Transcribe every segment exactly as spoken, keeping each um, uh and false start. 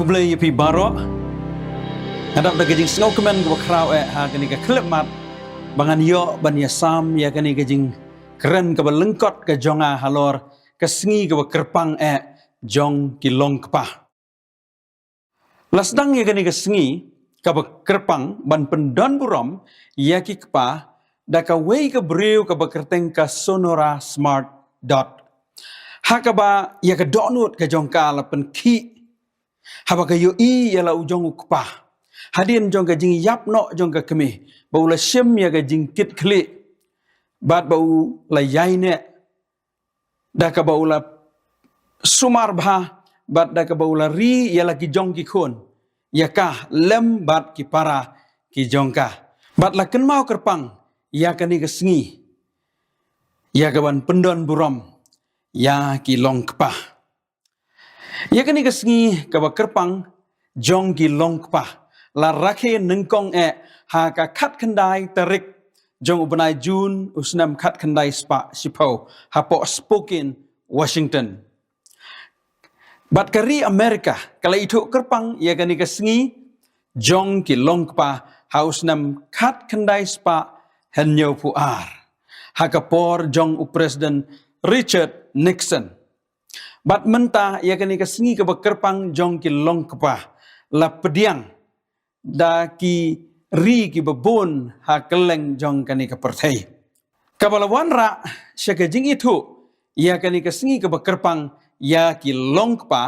Khublei ïa phi baroh. Nga dap da ka jingsngewkmen kaba khraw eh ha kane ka khyllipmat ba ngan ïoh ban ïasam ïa kane ka jingkren kaba lyngkot ka jong nga halor ka sngi kaba kyrpang eh jong ki longkpa. La sdang ïa kane ka sngi kaba kyrpang ban pyndon burom ïa ki kpa da kawei ka briew kaba kyrteng ka Sonora Smart Dodd. Ha kaba ïa ka dohnud ka jong ka la pynkhih haba ka ïohi ïa la u jong u kpa hadien jong ka jingïap noh jong ka kmie, ba u la shim ïa ka jingkitkhlieh bad ba u la ïaineh, da kaba u la sumar bha bad da kaba u la ri ïa la ki jong ki khun ïa ka lem bad ki para ki jong ka. Bad la kynmaw kyrpang ïa kane ka sngi ïa ka ban pyndon burom ïa ki longkpa. Ïa kane ka sngi kaba kyrpang jong ki longkpa la rakhe nyngkong eh ha ka khatkhyndai tarik jong u bnai Jun u snem khatkhyndai spah shiphew hapoh Spokane, Washington. Bad ka ri Amerika ka la ithuh kyrpang ïa kane ka sngi jong ki longkpa ha u snem khatkhyndai spah hynñiewphew ar ha ka por jong u President Richard Nixon. Bad mynta ïa kane ka sngi kaba kyrpang jong ki longkpa la pdiang da ki ri kiba bun ha kylleng jong kane ka pyrthei. Kaba la wanrah sha ka jingithuh ïa kane ka sngi kaba kyrpang ïa ki longkpa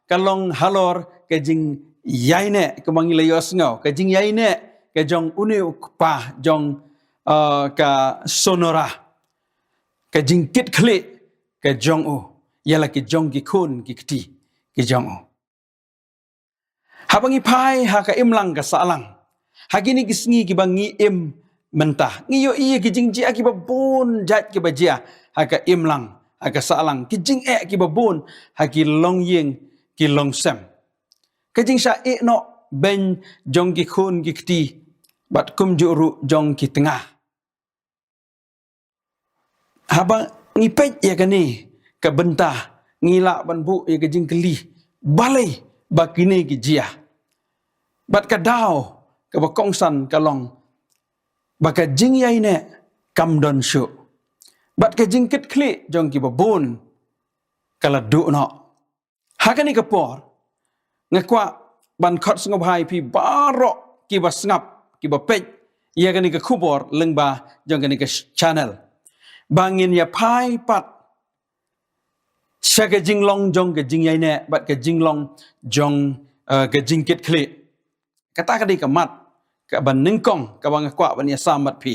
ka long halor ka jingïaineh kaba ngi la ïohsngew, ka jingïaineh ka jong une u kpa jong, uh, ka Sonora, ka jingkitkhlieh ka jong u ïa la ki jong ki khun ki kti ki jong u. Haba ngi phai ha ka imlang ka sahlang ha kine ki sngi kiba ngi im mynta, ngi ïohi ïa ki jingjia kiba bun jait kiba jia ha ka imlang ha ka sahlang, ki jingeh kiba bun ha ki longïing ki longsem, ka jingshah ïeh noh beiñ jong ki khun ki kti bad kumjuh ruh jong ki tnga. Haba ngi peit ïa kane ka bynta ngi lah ban buh ïa ka jingkylli balei ba kine ki jia. Bad ka daw kaba kongsan ka long ba ka jingïaineh kam don shuh bad ka jingkitkhlieh jong kiba bun ka la duh noh. Ha kane ka por nga kwah ban khot sngewbha ïa phi baroh kiba sngap kiba peit ïa kane ka khubor lyngba jong kane ka channel ba ngin ïa phai pat sha ka jinglong jong ka jingïaineh bad ka jinglong jong, eh, ka jingkitkhlieh. Kata ka dei ka mat kaba nyngkong kaba nga kwah ban ïasam bad phi.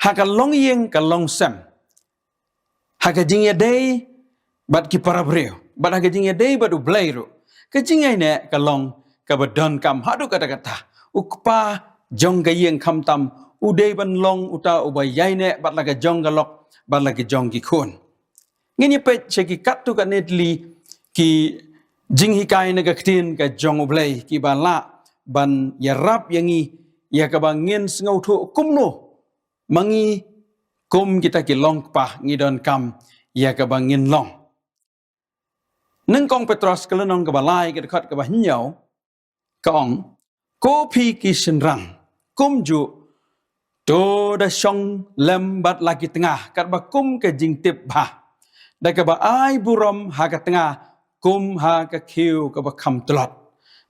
Ha ka longïing ka longsem, ha ka jingïadei bad ki para briew bad ha ka jingïadei bad U Blei ruh, ka jingïaineh ka long kaba donkam haduh katta katta. U kpa jong ka ïing khamtam u dei ban long uta uba ïaineh bad la ka jong ka lok bad la ka jong ki khun. Ngin ïa peit sha ki katto katne tylli ki jinghikai na ka ktien ka jong U Blei kiba lah ban ïarap ïa ngi ïa kaba ngin sngewthuh kumno ma ngi kum kita ki longkpa ngi donkam ïa kaba ngin long. Nyngkong Petros ka lynnong kaba lai ka dkhot kaba hynñiew ka ong, ko phi ki shynrang kumjuh to da shong lem bad la ki tnga katba kum ka jingtip bha, da kaba ai burom ha ka tnga kum ha ka khiew kaba kham tlot,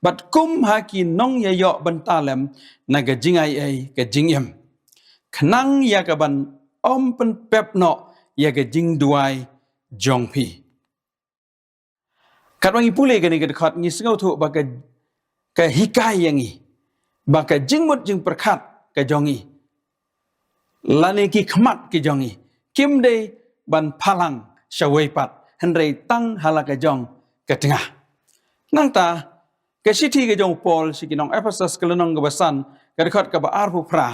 bad kum ha ki nongïaïoh bynta lem na ka jingai ei ka jingim, khnang ïa kaban ym pynpep noh ïa ka jingduwai jong phi. Katba ngi pule kane ka dkhot ngi sngewthuh ba ka, ka hikai ïa ngi ba ka jingmut jingpyrkhat ka jong ngi lane ki khmat ki jong ngi kim dei ban phalang shawei pat hynrei tang ha la ka jong ka tnga. Nangta ka shithi ka jong u Paul sha ki nong Ephesus ka lynnong kaba san ka dkhot kaba arphew phra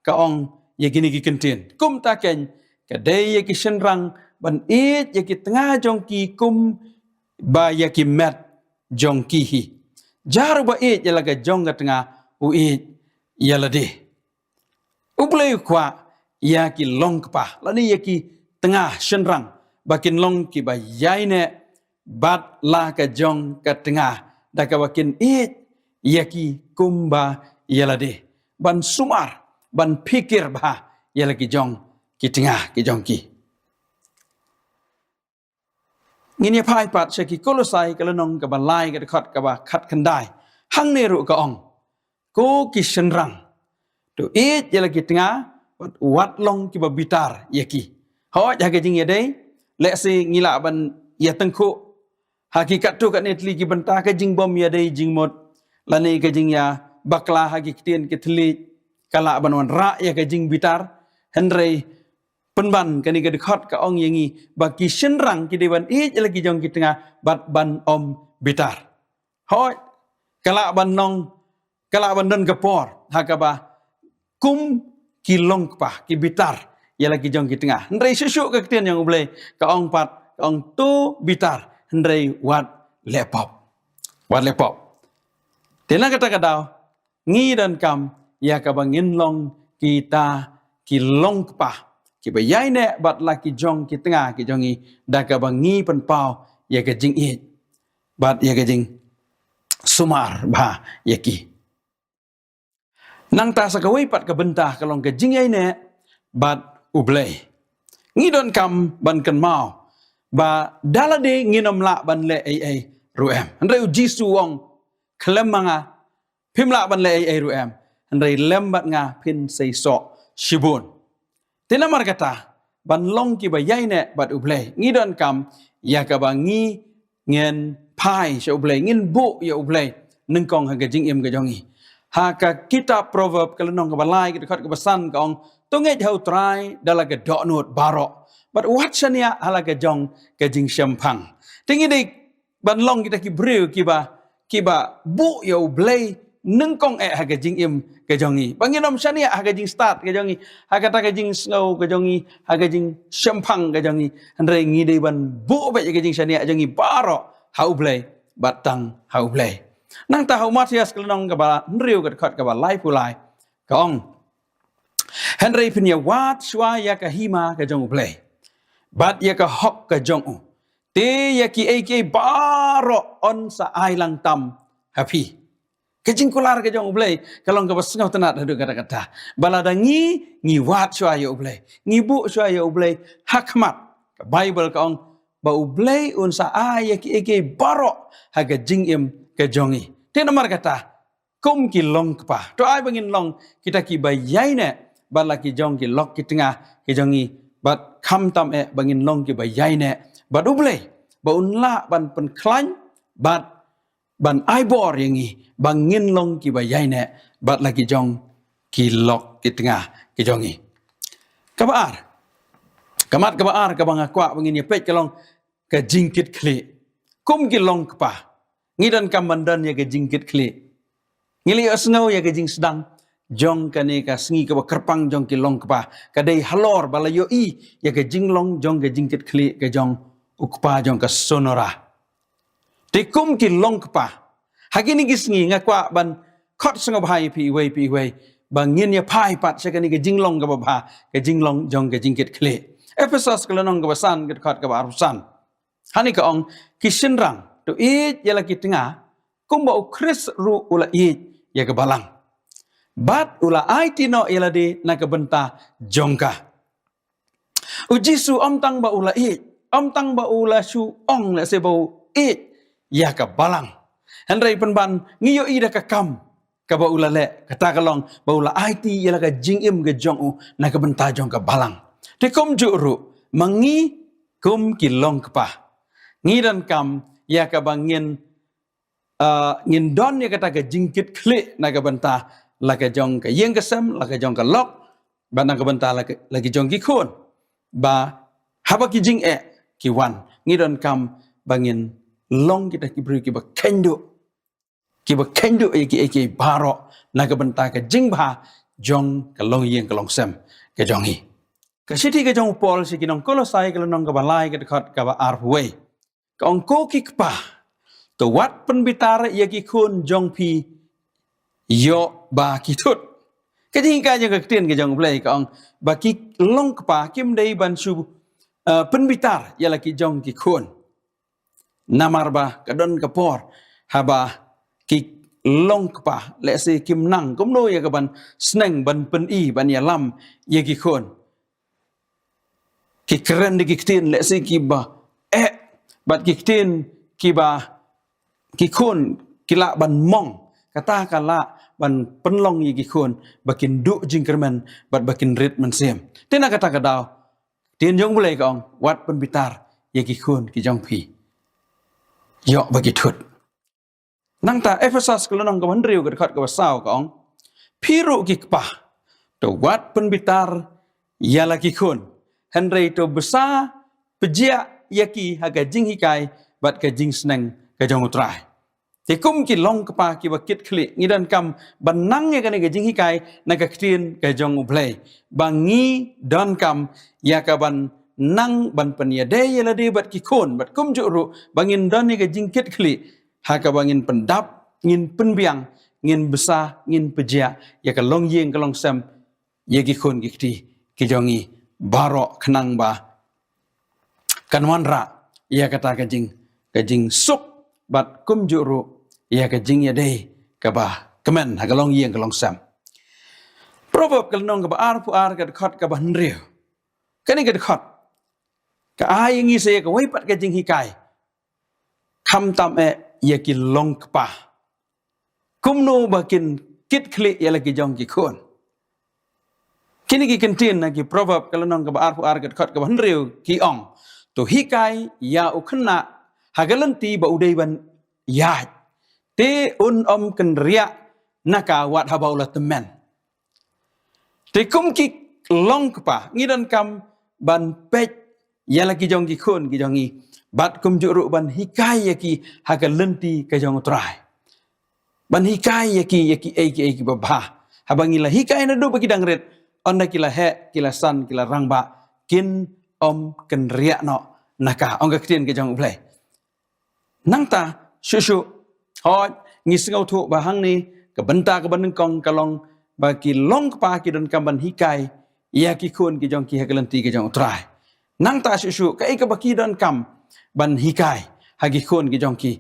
ka ong ïa kine ki kyntien, kumta keiñ ka dei ïa ki shynrang ban ïeit ïa ki tnga jong ki kum ba ïa ki met jong ki hi. Jar uba ïeit ïa la ka jong ka tnga u ïeit ïa lade. U Blei u kwah ïa ki longkpa lane ïa ki tnga shynrang ba kin long kiba ïaineh bad la ka jong ka tnga da kaba kin ïeit ïa ki kumba ïa lade, ban sumar, ban phikir bha ïa la ki jong ki tnga ki jong ki. Ngin ïa phai pat sha ki Kolosai ka lynnong kaba lai ka dkhot kaba khatkhyndai. Hangne ruh ka ong, ko ki shynrang, to ïeit ïa la ki tnga, wat, wat long kiba bitar ïa ki. Hooid, ha ka jingïadei, lehse ngi lah ban ïa tyngkhuh ha ki katto katne tylli ki bynta, ka jingbym ïadei jingmut lane ka jingïabakla ha ki ktien ki thylliej ka lah ban wanrah ïa ka jingbitar. Hynrei pynban kane ka dkhot ka ong ïa ngi ba ki shynrang ki dei ban ïeit ïa la ki jong ki tnga bad ban ym bitar. Hooid, ka lah ban long, ka lah ban don ka por ha kaba kum ki long kpa, ki bitar ïa la ki jong ki tnga. Hynrei shuh shuh ka ktien jong U Blei ka ong pat, ka ong, to bitar, hynrei wat leh pop. Wat leh pop. Te na kata ka daw, ngi donkam ïa kaba ngin long kita ki long kpa, kiba ïaineh bad la ki jong ki tnga ki jong ngi, da kaba ngi pynpaw ïa ka jingïeit bad ïa ka jingsumar bha ïa ki. Nangta sa kawei pat ka bynta ka long ka jingïaineh bad U Blei. Ngi donkam ban kynmaw ba da lade ngin ym lah ban leh ei ei ruh em. Hynrei U Jisu u ong, khlem ma nga phim lah ban leh ei ei ruh em, hynrei lem bad nga phin sa ïoh shibun. Te namar kata, ban long kiba ïaineh bad U Blei, ngi donkam ïa kaba ngi, ngin phai sha U Blei, ngin buh ïa U Blei nyngkong ha ka jingim ka jong ngi. Ha ka kitab Proverb ka lynnong kaba lai ka dkhot kaba san ka ong, to ngeit ha U Trai da la ka dohnud baroh, bad wat shaniah ha la ka jong ka jingshemphang. Te ngi dei ban long kita ki briew kiba, kiba buh ïa U Blei nyngkong eh ha ka jingim ka jong ngi. Ba ngin ym shaniah ha ka jingstad ka jong ngi, ha kata ka jingsngew ka jong ngi, ha ka jingshemphang ka jong ngi. Hynrei ngi dei ban buh beit ïa ka jingshaniah jong ngi baroh ha U Blei, bad tang ha U Blei. Nangta ha u Mathaios ka lynnong kaba hynriew ka dkhot kaba laiphew lai ka ong, hynrei phin ïa wad shuwa ïa ka hima ka jong U Blei bad ïa ka hok ka jong u, te ïa kiei kiei baroh yn sa ai lang tam ha phi. Ka jingkular ka jong U Blei ka long kaba sngewtynnad haduh katta katta. Ba lada ngi, ngi wad shuwa ïa U Blei, ngi buh shuwa ïa U Blei ha khmat, ka Baibl ka ong ba U Blei un sa ai ïa kiei kiei baroh ha ka jingim ka jong ngi. Te namar kata, kum ki long kpa, to ai ba ngin long kita kiba ïaineh bad la ki jong ki lok ki tnga ki jong ngi, bad khamtam eh ba ngin long kiba ïaineh bad U Blei, ba un lah ban pynkhlaiñ bad ban ai bor ïa ngi ba ngin long kiba ïaineh bad la ki jong ki lok ki tnga ki jong ngi. Kaba ar, ka mat kaba ar kaba nga kwah ba ngin ïa peit ka long ka jingkitkhlieh. Kum ki long kpa, ngi donkam ban don ïa ka jingkitkhlieh. Ngi la ïohsngew ïa ka jingsdang jong kane ka sngi kaba kyrpang jong ki long kpa, ka dei halor ba la ïohi ïa ka jinglong jong ka jingkitkhlieh ka jong u kpa jong ka Sonora. Te kum ki long kpa, ha kine ki sngi nga kwah ban khot sngewbha ïa phi iwei pa iwei ba ngin ïa phai pat sha kane ka jinglong kaba bha, ka jinglong jong ka jingkitkhlieh. Ephesos ka lynnong kaba san ka dkhot kaba arphew san. Hangne ka ong, ki shynrang, to ïeit ïa la ki tnga kumba U Khrist ruh u la ïeit ïa ka balang, bad u la aiti noh ïa lade na ka bynta jong ka. U Jisu ym tang ba u la ïeit, ym tang ba u la shu ong lehse ba u ïeit ïa ka balang, hynrei pynban ngi ïohi da ka kam kaba u la leh, kata ka long ba u la aiti ïa la ka jingim ka jong u na ka bynta jong ka balang. Te kumjuh ruh ma ngi kum ki long kpa, ngi donkam ïa kaba ngin, ah, ngin don ïa kata ka jingkitkhlieh na ka bynta la ka jong ka ïing ka sem, la ka jong ka lok, bad na ka bynta la ka, la ki jong ki khun, ba haba ki jingeh ki wan, ngi donkam ba ngin long kita ki briew kiba kheiñduh, kiba kheiñduh ïa kiei kiei baroh na ka bynta ka jingbha jong ka longïing ka longsem ka jong ngi. Ka shithi ka jong u Paul sha ki nong Kolosai ka lynnong kaba lai ka dkhot kaba arphew wei, ka ong, ko ki kpa, to wat pynbitar ïa ki khun jong phi ïoh ba ki thut. Ka jinghikai jong ka ktien ka jong U Blei ka ong ba ki long kpa kim dei ban shu, eh, pynbitar ïa la ki jong ki khun. Namar ba ka don ka por haba ki long kpa, lehse kim nang kumno ïa ka ban sneng ban pyni ban ïalam ïa ki khun. Ki kren da ki ktien lehse kiba eh, bad ki ktien kiba ki khun ki lah ban mong. Kata ka lah ban pynlong ïa ki khun ba kin duh jingkyrmen bad ba kin rit mynsiem. Te na kata ka daw, ktien jong U Blei ka ong, wat pynbitar ïa ki khun ki jong phi, ïoh ba ki thut. Nangta Ephesos ka lynnong kaba hynriew ka dkhot kaba saw ka ong, phi ruh ki kpa, to wat pynbitar ïa la ki khun, hynrei to bsa pjia ïa ki ha ka jinghikai bad ka jingsneng ka jong U Trai. Te kum ki long kpa kiba kit khlieh, ngi donkam ban nang ïa kane ka jinghikai na ka ktien ka jong U Blei, ba ngi donkam ïa ka ban nang ban pynïadei ïa lade bad ki khun, bad kumjuh ruh ba ngin don ïa ka jingkit khlieh ha kaba ngin pyndap, ngin pynbiang, ngin bsa, ngin pjia ïa ka longïing ka longsem ïa ki khun ki kti ki jong ngi baroh, khnang ba kan wanrah ïa kata ka jing, ka jingsuk bad kumjuh ruh ïa ka jingïadei kaba kmen ha ka longïing ka longsem. Proverb ka lynnong kaba arphew ar ka dkhot kaba hynriew. Kane ka dkhot ka ai ïa ngi sa ïa kawei pat ka jinghikai, khamtam eh ïa ki long kpa, kumno ba kin kit khlieh ïa la ki jong ki khun. Kine ki kyntien na ki Proverb ka lynnong kaba arphew ar ka dkhot kaba hynriew ki ong, to hikai ïa u khynnah ha ka lynti ba u dei ban ïaid, te un ym kynriah na ka wat haba u la tymmen. Te kum ki long kpa, ngi donkam ban peit ïa la ki jong ki khun ki jong ngi, bad kumjuh ruh ban hikai ïa ki ha ka lynti ka jong U Trai, ban hikai ïa ki ïa kiei kiei kiba bha. Haba ngi la hikai naduh ba ki dang rit, ynda ki la heh, ki la san, ki la rangbah, kin ym kynriah noh na ka, ong ka ktien ka jong U Blei. Nangta shuh shuh, hooid, ngi sngewthuh ba hangne ka bynta kaba nyngkong ka long ba ki long kpa ki donkam ban hikai ïa ki khun ki jong ki ha ka lynti ka jong U Trai. Nangta shuh shuh, kaei kaba ki donkam ban hikai ha ki khun ki jong ki?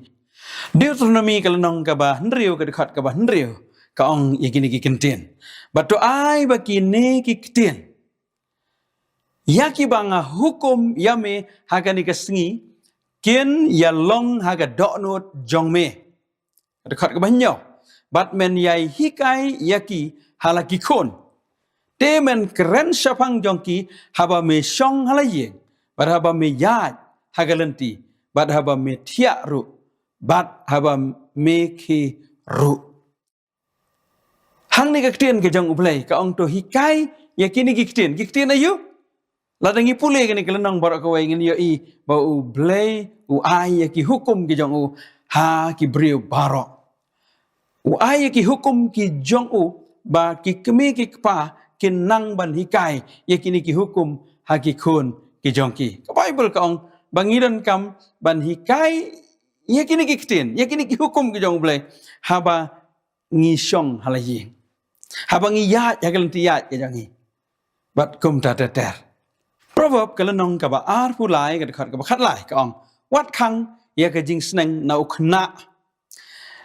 Deuteronomi ka lynnong kaba hynriew ka dkhot kaba hynriew ka ong ïa kine ki kyntien, bad to ai ba kine ki ktien ïa kiba nga hukum ïa me ha kane ka sngi kin ïalong ha ka dohnud jong me. Ka dkhot kaba hynñiew, bad men ïai hikai ïa ki ha la ki khun, te men kren shaphang jong ki haba me shong ha la ïing, bad haba me ïaid ha ka lynti, bad haba me thiah ruh, bad haba me khie ruh. Hangne ka ktien ka jong U Blei ka ong to hikai ïa kine ki ktien. Ki ktien aïu? Lada ngi pule kane ka lynnong baroh kawei ngin ïohi ba U Blei u ai ïa ki hukum ki jong u ha ki briew baroh. U ai ïa ki hukum ki jong u ba ki kmie ki kpa kin nang ban hikai ïa kine ki hukum ha ki khun ki jong ki. Ka Baibl ka ong ba ngi donkam ban hikai ïa kine ki ktien, ïa kine ki hukum ki jong U Blei haba ngi shong ha la ïing, haba ngi ïaid ha ka lynti ïaid ka jong ngi, bad kumta ter ter. Proverb ka lynnong kaba arphew lai ka dkhot kaba khatlai ka ong, wat khang ïa ka jingsneng na u khynnah,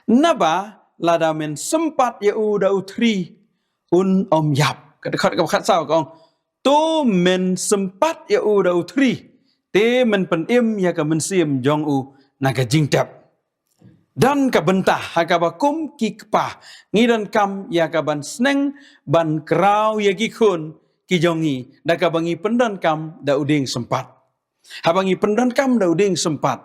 naba lada men sympat ïa u da u thri un ym ïap. Ka dkhot kaba khatsaw ka ong, to men sympat ïa u da u thri, te men pynim ïa ka mynsiem jong u na ka jingtep. Don ka bynta ha kaba kum ki kpa ngi donkam ïa ka ban sneng ban kraw ïa ki khun ki jong ngi da kaba ngi pyndonkam da u dieng sympat. Haba ngi pyndonkam da u dieng sympat,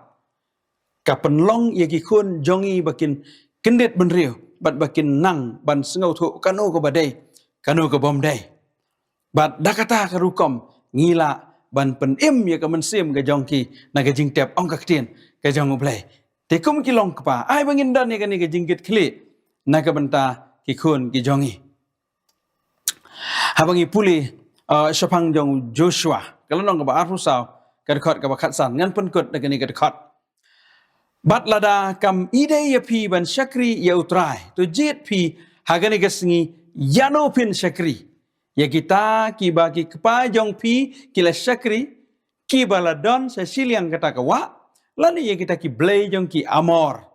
ka pynlong ïa ki khun jong ngi ba kin kyndit bynriew bad ba kin nang ban sngewthuh kano kaba dei, kano ka bym dei. Bad da kata ka rukom ngi lah ban pynim ïa ka mynsiem ka jong ki na ka jingtep, ong ka ktien ka jong U Blei. Te kum ki long kpa, ai ba ngin don ïa kane ka jingkit khlieh na ka bynta ki khun ki jong ngi. Haba ngi pule, uh, shaphang jong Joshua ka lynnong kaba arphew saw ka dkhot kaba khatsan, ngan pynkut da kane ka dkhot. Bad lada kam ïadei ïa phi ban shakri ïa U Trai, to jied phi ha kane ka sngi ïano phin shakri, ïa kita kiba ki kpa jong phi ki la shakri, kiba la don sha shiliang kata ka wah, lane ïa kita ki blei jong ki Amor,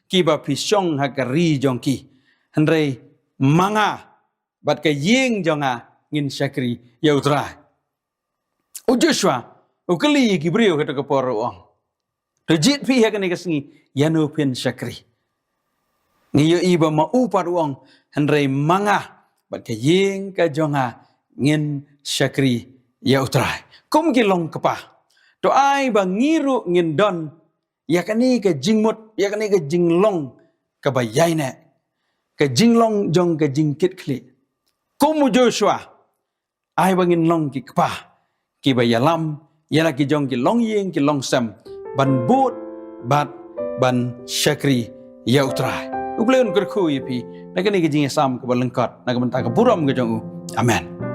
kiba phi shong ha ka ri jong ki. Hynrei ma nga bad ka ïing jong nga ngin shakri ïa U Trai. U Joshua u kylli ïa ki briew ha kata ka por, u ong, to jied phi ha kane ka sngi, ïano phin shakri? Ngi ïohi ba ma u pat u ong, hynrei ma nga bad ka ïing ka jong nga ngin shakri ïa U Trai. Kum ki long kpa, to ai ba ngi ruh ngin don ïa kane ka jingmut, ïa kane ka jinglong kaba ïaineh, ka jinglong jong ka jingkitkhlieh. Kum u Joshua, ai ba ngin long ki kpa kiba ïalam ïa la ki jong ki longïing ki longsem ban bud bad ban shakri ïa U Trai. U Blei un kyrkhu ïa phi na kane ka jingïasam kaba lyngkot, na ka bynta ka burom ka jong u. Amen.